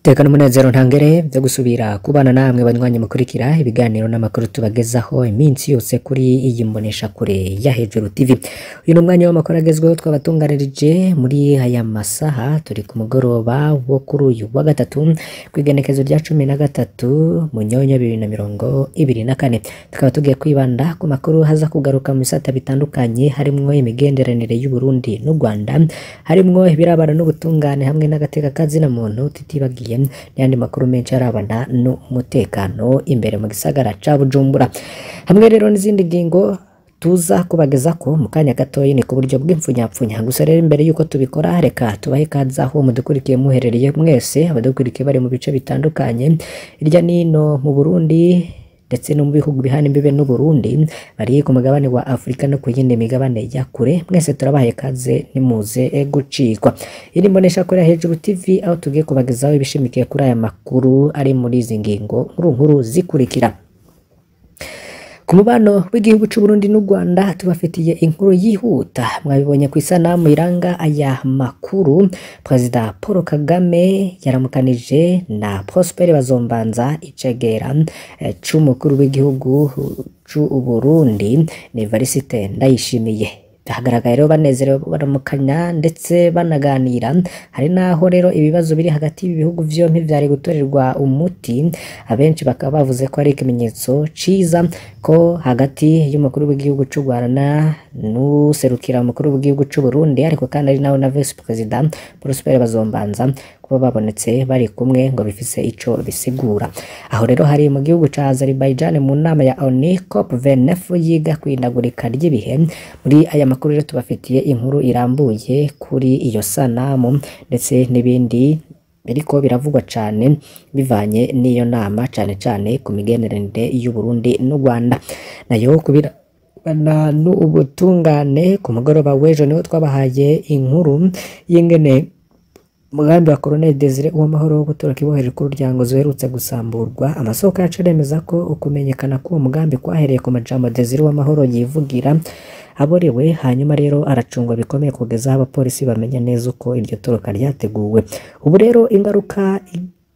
Iteka n'umunezero ntangere vyo gusubira kubana namwe banywanyi mukurikira ibiganiro n'amakuru tubagezaho iminsi yose kuri iyi mboneshakure ya Hejuru TV. Uyu ni umwanya w'amakuru agezweho twabatunganirije muri aya masaha. Turi ku mugoroba wo kuri uyu wa gatatu kw'igenekezo rya 13 Munyonyo 2024. Tukaba tugiye kwibanda ku makuru haza kugaruka mu bisata bitandukanye, harimwo imigenderanire y'u Burundi n'u Rwanda, harimwo ibirabana n'ubutungane hamwe n'agateka kazina muntu, tutibagiye n'ayandi makuru menshi arabana n'umutekano imbere mu gisagara ca Bujumbura, hamwe rero n'izindi ngingo tuza kubagezako mu kanya gatoyi, ni ku buryo bw'imfunyapfunya. Gusa rero imbere yuko tubikora, reka tubahe ikaze aho mudukurikiye muherereye mwese, abadukurikiye bari mu bice bitandukanye hirya n'ino mu Burundi ndetse no mu bihugu bihana imbibe n'u Burundi, bari ku mugabane wa Afrika no ku yindi migabane ya kure. Mwese turabahaye ikaze, nimuze gucikwa. Iri mboneshakure ya Hejuru TV, aho tugiye kubagezaho ibishimikiye kuri aya makuru ari muri izi ngingo nkuru nkuru zikurikira. Ku mubano w'igihugu c'u Burundi n'u Rwanda tubafitiye inkuru yihuta. Mwabibonye ku isanamu iranga aya makuru, Perezida Paul Kagame yaramukanije na Prosper Bazombanza, icegera c'umukuru w'igihugu c'u Burundi ni Evariste Ndayishimiye. Hagaragaye rero banezerewe baramukanya ndetse banaganira. Hari naho rero ibibazo biri hagati y'ibihugu vyompi vyari gutorerwa umuti, abenshi bakaba bavuze ko ari ikimenyetso ciza ko hagati y'umukuru w'igihugu c'u Rwanda n'userukira umukuru w'igihugu c'u Burundi, ariko kandi ari nawe na Vice President Prosper Bazombanza, kuba babonetse bari kumwe ngo bifise ico bisigura. Aho rero hari mu gihugu ca Azerbaijan mu nama ya ONU COP29 yiga kwindagurika ry'ibihe. Muri aya makuru rero tubafitiye inkuru irambuye kuri iyo sanamu ndetse n'ibindi biriko biravugwa cane bivanye n'iyo nama, cane cane ku migenderanire y'u Burundi n'u Rwanda. Nayo kubirabana n'ubutungane, ku mugoroba w'ejo niho twabahaye inkuru y'ingene umugambi wa Colonel Desire Uwamahoro wo gutoroka ibohero rikuru rya Ngozi uherutse gusamburwa. Amasoko yacu aremeza ko ukumenyekana k'uwo mugambi kwahereye ku majambo Desire Uwamahoro yivugira aborewe, hanyuma rero aracungwa bikomeye kugeza aho abapolisi bamenya neza uko iryo toroka ryateguwe. Ubu rero ingaruka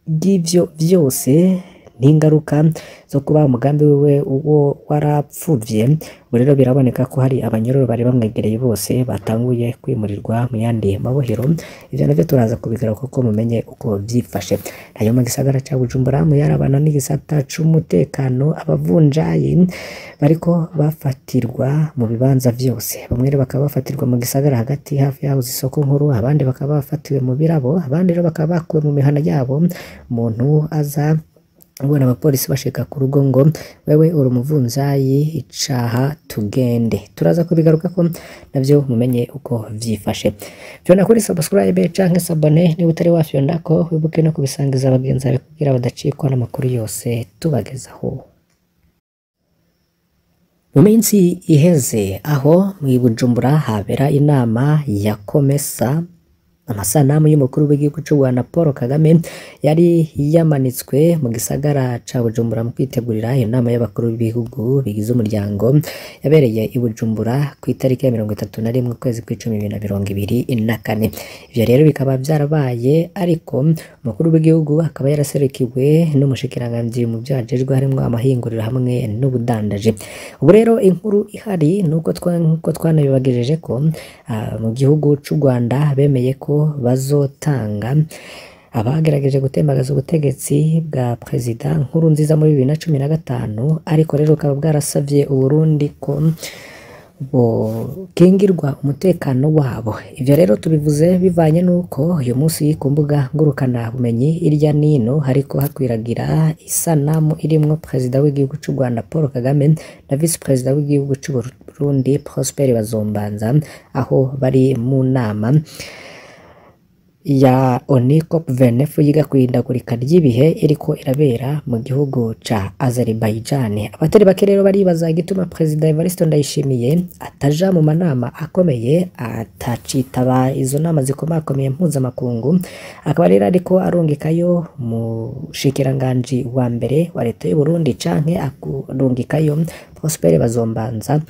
y'ivyo vyose n'ingaruka zo kuba umugambi wiwe uwo warapfuvye, ubu rero biraboneka ko hari abanyororo bari bamwegereye bose batanguye kwimurirwa mu yandi mabohero. Ivyo navyo turaza kubigaruka kuko mumenye uko vyifashe. Nayo mu gisagara ca Bujumbura mu yarabana n'igisata c'umutekano, abavunjayi bariko bafatirwa mu bibanza vyose. Bamwe rero bakaba bafatirwa mu gisagara hagati hafi yaho isoko nkuru, abandi bakaba bafatiwe mu birabo, abandi rero bakaba bakuwe mu mihana yabo. Umuntu aza ubona abapolisi bashika ku rugo ngo wewe uri umuvunjayi, icaha tugende. Turaza kubigaruka ko navyo mumenye uko vyifashe. Vyona kuri subscribe canke s'abonner niba utari wafyondako, wibuke no kubisangiza bagenzi bawe kugira badacikwa n'amakuru yose tubagezaho. Mu minsi iheze aho mu Bujumbura habera inama ya Komesa, amasanamu y'umukuru w'igihugu c'u Rwanda Paul Kagame yari yamanitswe mu gisagara ca Bujumbura mu kwitegurira inama y'abakuru b'ibihugu bigize umuryango yabereye i Bujumbura ku itariki ya 31 ukwezi kw'icumi 2024. Ivyo rero bikaba vyarabaye, ariko umukuru w'igihugu akaba yaraserukiwe n'umushikiranganji mu vyo ajejwe harimwo amahinguriro hamwe n'ubudandaji. Ubu rero inkuru ihari nuko nkuko twanabibagejeje ko mu gihugu c'u Rwanda bemeye ko bazotanga abagerageje gutembagaza ubutegetsi bwa Perezida Nkurunziza muri 2015, ariko rero bukaba bwarasavye Uburundi ko bokingirwa umutekano wabo. Ivyo rero tubivuze bivanye nuko uyu munsi ku mbuga ngurukana bumenyi irya nino hariko hakwiragira isanamu irimwo Perezida w'igihugu c'u Rwanda Paul Kagame na Vice Perezida w'igihugu c'u Burundi Prosper Bazombanza, aho bari mu nama ya ONU COP29 yiga kwihindagurika ry'ibihe iriko irabera mu gihugu ca Azerbaijan. Abatari bake rero baribaza igituma Perezida Evariste Ndayishimiye ataja mu manama akomeye, atacitaba izo nama zikomakomeye mpuzamakungu, akaba rero ariko arungikayo mushikiranganji wa mbere wa leta y'u Burundi canke arungikayo Prosper Bazombanza.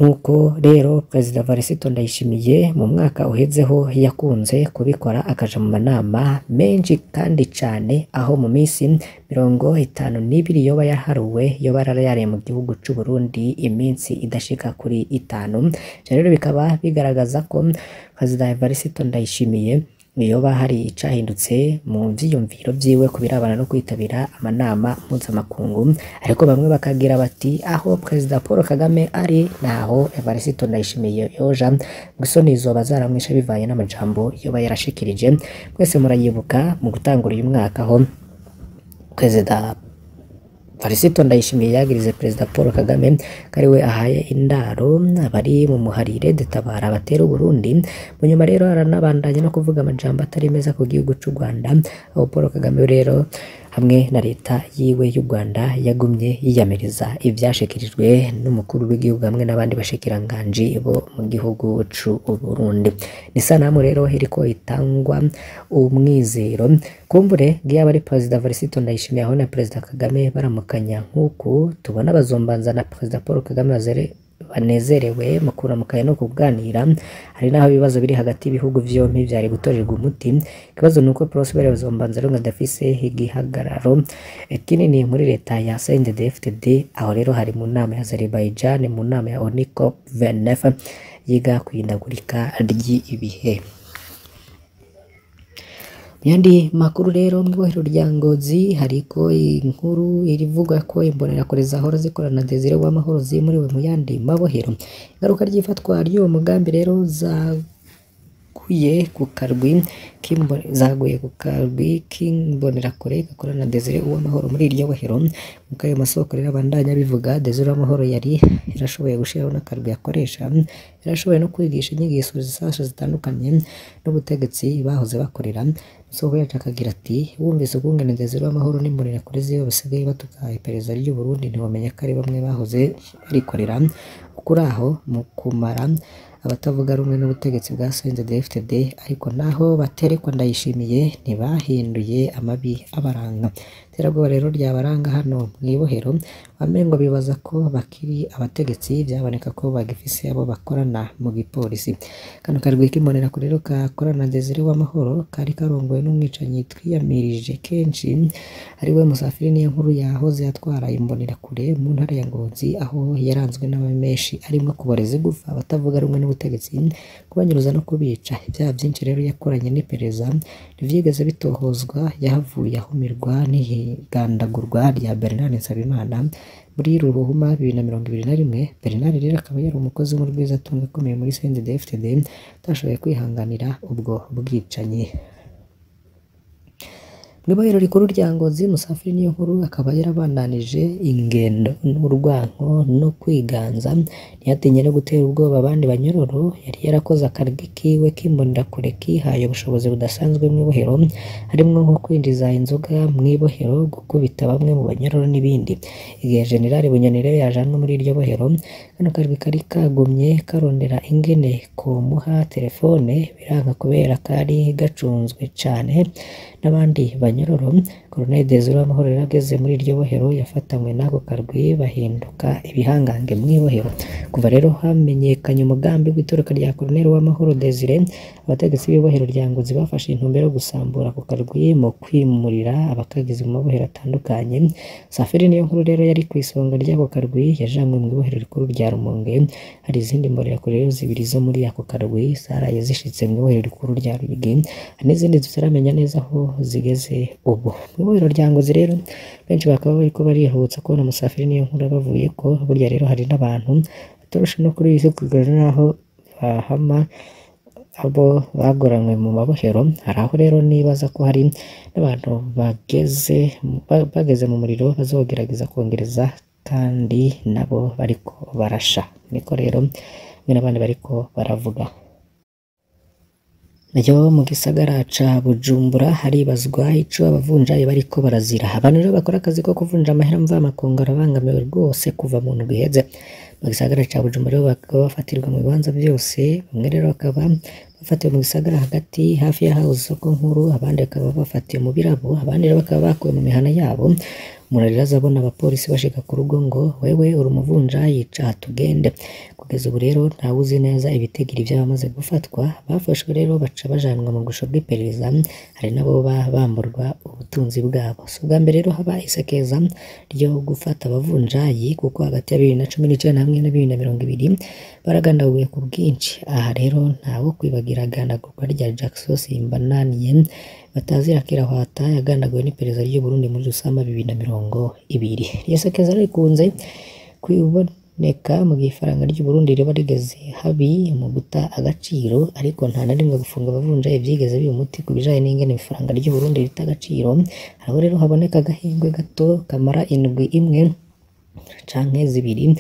Nkuko rero Perezida Varisito Ndayishimiye mu mwaka uhezeho yakunze kubikora, akaja mu manama menshi kandi cane, aho mu minsi 52 yoba yaharuwe yoba yararaye mu gihugu c'u Burundi iminsi idashika kuri 5. Ivyo rero bikaba bigaragaza ko Perezida Evariste Ndayishimiye yoba hari icahindutse mu vyiyumviro vyiwe ku birabana no kwitabira amanama mpuzamakungu, ariko bamwe bakagira bati aho Perezida Paul Kagame ari naho Evariste Ndayishimiye yoja, ngo isoni zoba zaramwishe bivanye n'amajambo yoba yarashikirije. Mwese murayibuka mu gutangura uyu mwaka aho Perezida Varisito Ndayishimiye yagirize Perezida Paul Kagame ko ariwe ahaye indaro abari mu muharire detabara batera Uburundi. Mu nyuma rero aranabandanya no kuvuga amajambo atari meza ku gihugu c'u Rwanda, aho Paul Kagame rero hamwe na leta yiwe y'u Rwanda yagumye yiyamiriza ivyashikirijwe n'umukuru w'igihugu hamwe n'abandi bashikiranganji bo mu gihugu c'u Burundi. Ni sanamu rero iriko itangwa umwizero kumbure ngiyo ari Perezida Varisito Ndayishimiye aho na Perezida Kagame baramukanya nk'uku tubona bazombanza na Perezida Paul Kagame banezerewe mu kuramukanya no kuganira. Hari naho ibibazo biri hagati y'ibihugu vyompi vyari gutorerwa umuti. Ikibazo nuko Prosper Bazombanza rero adafise igihagararo kinini muri leta ya CNDD-FDD, aho rero hari mu nama ya Azerbaijan, mu nama ya ONU COP29 yiga kwihindagurika ry'ibihe. Yandi makuru rero mw'ibohero rya Ngozi hariko inkuru irivuga ko imbonerakure zahora zikorana na Desire Uwamahoro zimuriwe mu yandi mabohero. Ingaruka ry'ifatwa ry'uwo mugambi rero zaguye ku karwi k'imbonerakure gakorana na Desire Uwamahoro muri iryo bohero. Nkuko ayo masoko rero abandanya bivuga, Desire Uwamahoro yari yarashoboye gushiraho n'akarwi akoresha, yarashoboye no kwigisha inyigisho zishasha zitandukanye n'ubutegetsi bahoze bakorera. Isoko yacu akagira ati wumvise ukungene Desire Uwamahoro n'imbonerakure ziwe basigaye batuka iperereza ry'u Burundi ntiwamenya ko ari bamwe bahoze barikorera. Ukuri aho mu kumara abatavuga rumwe n'ubutegetsi bwa CNDD-FDD, ariko naho baterekwa Ndayishimiye ntibahinduye amabi abaranga. Iterabwoba rero ryabaranga hano mw'ibohero, bamwe ngo bibaza ko bakiri abategetsi, vyaboneka ko bagifise abo bakorana mu gipolisi. Kano karwi k'imbonerakure rero gakorana na Desire Uwamahoro kari karongowe n'umwicanyi twiyamirije kenshi ariwe Musafiri Niyonkuru yahoze atwara imbonerakure mu ntara ya Ngozi, aho yaranzwe n'amabi menshi arimwo kuboreza igufa abatavuga rumwe n'ubutegetsi, kubanyuruza no kubica. Ivyaha vyinshi rero yakoranye n'iperereza ntivyigeze bitohozwa, yahavuye ahumirwa n'igandagurwa rya Bernard Nsabimana muri Ruhuhuma 2021. Bernard rero akaba yari umukozi w'umurwizatunga ukomeye muri CNDD-FDD utashoboye kwihanganira ubwo bwicanyi. Mw'ibohero rikuru rya Ngozi, Musafiri Niyonkuru akaba yarabandanije ingendo n'urwanko no kwiganza, ntiyatinye no gutera ubwoba abandi banyororo. Yari yarakoze akarwi kiwe k'imbonerakure kihaye ubushobozi budasanzwe mw'ibohero, harimwo nko kwinjiza inzoga mw'ibohero, gukubita bamwe mu banyororo n'ibindi. Igihe General Bunyoni rero yajanwe muri iryo bohero, kano karwi kari kagumye karondera ingene komuha telefone, biranka kubera kari gacunzwe cane n'abandi banyororo. Colonel Desire Uwamahoro rero ageze muri iryo bohero yafatanywe n'ako karwi bahinduka ibihangange mw'ibohero. Kuva rero hamenyekanye umugambi w'itoroka rya Colonel Uwamahoro Desire, abategetsi b'ibohero rya Ngozi bafashe intumbero yo gusambura ako karwi mu kwimurira abakagize mu mabohero atandukanye. Safiri Niyonkuru rero yari kw'isonga ry'ako karwi, yajanwe mw'ibohero rikuru rya Rumonge. Hari izindi mbonerakure rero zibiri zo muri ako karwi zaraye zishitse mw'ibohero rikuru rya Ruyigi, hari n'izindi tutaramenya neza aho zigeze ubu. Mw'ibohero rya Ngozi rero benshi bakaba bariko barihutsa kubona Musafiri Niyonkuru bavuye ko burya rero hari n'abantu batoroshe no kuri iyi si kugera n'aho bahama abo bagoranywe mu mabohero. Hari aho rero nibaza ko hari n'abantu bageze mu muriro bazogerageza kongereza kandi nabo bariko barasha. Niko rero hamwe n'abandi bariko baravuga. Nayo mu gisagara ca Bujumbura haribazwa ico abavunjayi bariko barazira. Abantu rero bakora akazi ko kuvunja amahera mvamakungu arabangamiwe rwose kuva mu ndwi iheze. Mu gisagara ca Bujumbura rero bakaba bafatirwa mu bibanza vyose, bamwe rero bakaba Bafatiwe mu gisagara hagati hafi y'ahahoze isoko nkuru, abandi bakaba bafatiwe mu birabo, abandi rero bakaba bakuwe mu mihana yabo. Umuntu rero aza abona abapolisi bashika ku rugo ngo wewe uri umuvunjayi ca tugende. Kugeza ubu rero ntawuzi neza ibitigiri vy'abamaze gufatwa. Bafashwe rero baca bajanwa mu busho bw'iperereza, hari nabo bamburwa ubutunzi bwabo. Si ubwa mbere rero haba isekeza ryo gufata abavunjayi, kuko hagati ya 2019 hamwe na 2020 baragandaguye ku bwinshi. Aha rero ntawo kwibagira agandagurwa rya Jackson Simbananiye batazira Kirahwata yagandaguwe n'iperereza ry'u Burundi muri Rusama 2020. Iryo sekeza rikunze kuboneka mu gihe ifaranga ry'u Burundi riba rigeze habi mu guta agaciro, ariko nta na rimwe gufunga abavunjayi vyigeze biba umuti ku bijanye n'ingene ifaranga ry'u Burundi rita agaciro. Aho rero haboneka agahengwe gato kamara indwi imwe canke zibiri,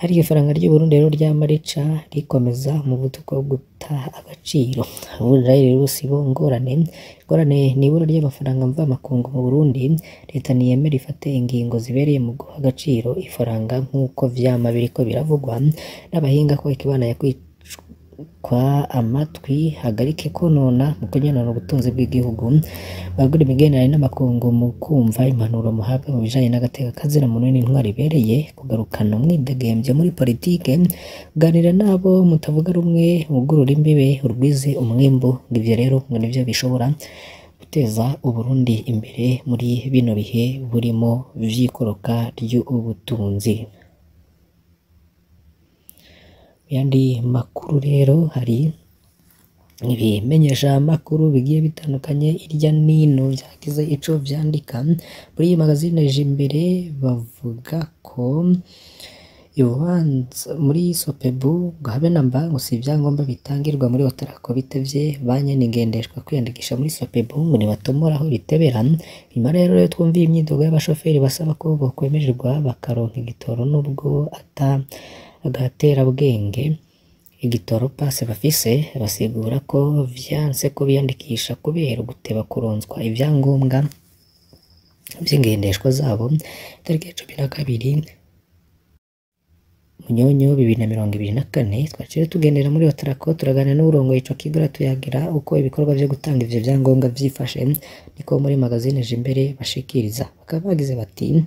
ariko ifaranga ry'u Burundi rero ryama rica rikomeza umuvuduko wo guta agaciro. Abavunjayi rero sibo ngorane, ingorane ni ibura ry'amafaranga mvamakungu mu Burundi. Leta niyemere ifate ingingo zibereye mu guha agaciro ifaranga nk'uko vyama biriko biravugwa n'abahinga ko ikibandanya kwicwa amatwi, hagarike konona mu kunyonona ubutunzi bw'igihugu, bagura imigenderanire n'amakungu mu kumva impanuro muhabwa mu bijanye n'agateka kazina muntu n'intwaro ibereye, kugarukana umwidegemvyo muri politike, kuganira n'abo mutavuga rumwe, wugurura imbibe, urwize umwimbu. Ngo ivyo rero ngo nivyo bishobora guteza Uburundi imbere muri bino bihe burimo vy'ikoroka ry'ubutunzi. Yandi makuru rero hari ibimenyesha makuru bigiye bitandukanye irya nino vyagize ico vyandika. Muri iyi magazine Jimbere bavuga ko ibubanza muri Sopebu ngo habe namba ngo si ivyangombwa bitangirwa muri Otarako bitevye, banyene ingendeshwa kwiyandikisha muri Sopebu ngo nibatomora aho bitebera. Nyuma rero twumviye imyidogo y'abashoferi basaba ko bokwemererwa bakaronka igitoro nubwo ata agaterabwenge igitoro pase bafise, basigura ko vyanse ko biyandikisha kubera guteba kuronswa ivyangombwa vy'ingendeshwa zabo. Itariki ya 12 Munyonyo 2024 twaciye tugendera muri Otarako turaganira n'uwurongoye ico kigo tuyagira uko ibikorwa vyo gutanga ivyo vyangombwa vyifashe, niko muri magazine Jimbere bashikiriza. Bakaba bagize bati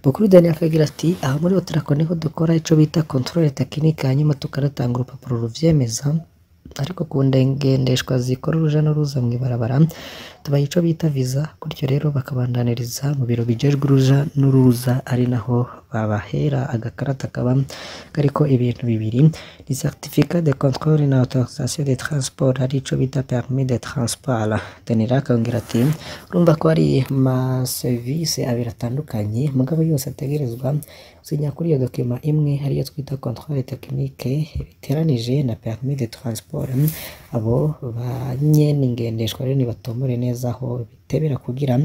Bukuru Daniel akagira ati aho muri Otarako niho dukora ico bita contrôle technique, hanyuma tukanatanga urupapuro ruvyemeza, ariko ku ngendeshwa zikora uruja n'uruza mw'ibarabara tubaha ico bita visa, gutyo rero bakabandaniriza mu biro bijejwe uruja n'uruza, ari naho babahera agakarata kaba kariko ibintu bibiri, ni certificat de contrôle na autorisation de transport, ari ico bita permis de transport. Daniel akongera ati urumva ko ari ma service abiri atandukanye, mugabo yose ategerezwa gusinya kuri iyo dokima imwe, ariyo twita contrôle technique biteranije na permis de transport. Abo banyene ingendeshwa rero nibatomore neza aho bitebera kugira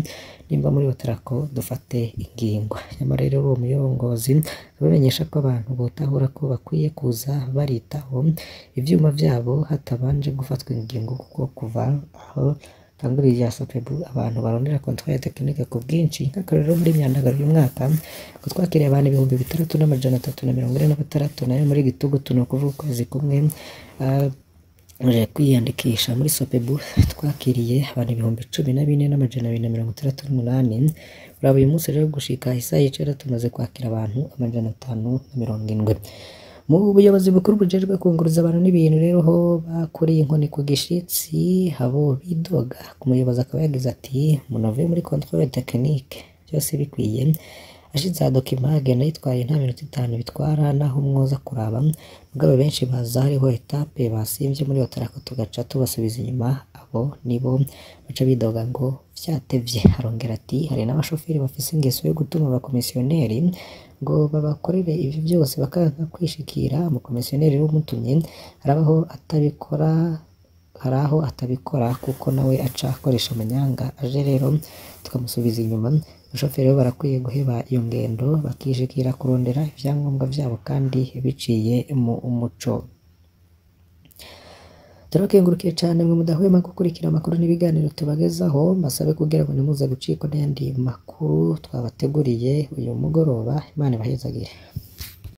nimba muri Otarako dufate ingingo. Nyamara rero uwo muyongozi abamenyesha ko abantu botahura ko bakwiye kuza baritaho ivyuma vyabo hatabanje gufatwa ingingo, kuko kuva aho tanguriye rya Sopebu abantu barondera contrôle technique ku bwinshi. Nk'akarorero muri Myandagaro uyu mwaka ngo twakiriye abantu 6346, nayo muri Gitugutu ni ukuvuga ukwezi kumwe uje kwiyandikisha muri Sopebu twakiriye abantu 14268. Uraba uyu munsi rero gushika isaha y'icenda tumaze kwakira abantu 570. Mu buyobozi bukuru bujejwe kunguruza abantu n'ibintu rero ho bakuriye inkoni ku gishitsi abo bidoga. Ku muyobozi akaba yagize ati umuntu avuye muri contrôle technique byose bikwiye, ashitse aha dokima agenda yitwaye nta minota 5 bitwara, naho umwoza kuraba. Mugabo benshi baza hariho etape basimvye muri Otarako tugaca tubasubiza inyuma, abo nibo baca bidoga ngo vyatevye. Arongera ati hari n'abashoferi bafise ingeso yo gutuma abakomisiyoneri ngo babakorere ivyo byose bakanka kwishikira. Umukomisiyoneri w'umutumye harabaho atabikora, haraho atabikora kuko nawe aca akoresha amanyanga, aje rero tukamusubiza inyuma. Abashoferi bo barakwiye guheba iyo ngendo bakishikira kurondera ivyangombwa vyabo kandi biciye mu umuco. Turabakengurukiye cane mwe mudahwema gukurikira amakuru n'ibiganiro tubagezaho, mbasabe kugira ngo ntimuze gucikwa n'ayandi makuru twabateguriye uyu mugoroba. Imana ibahezagire.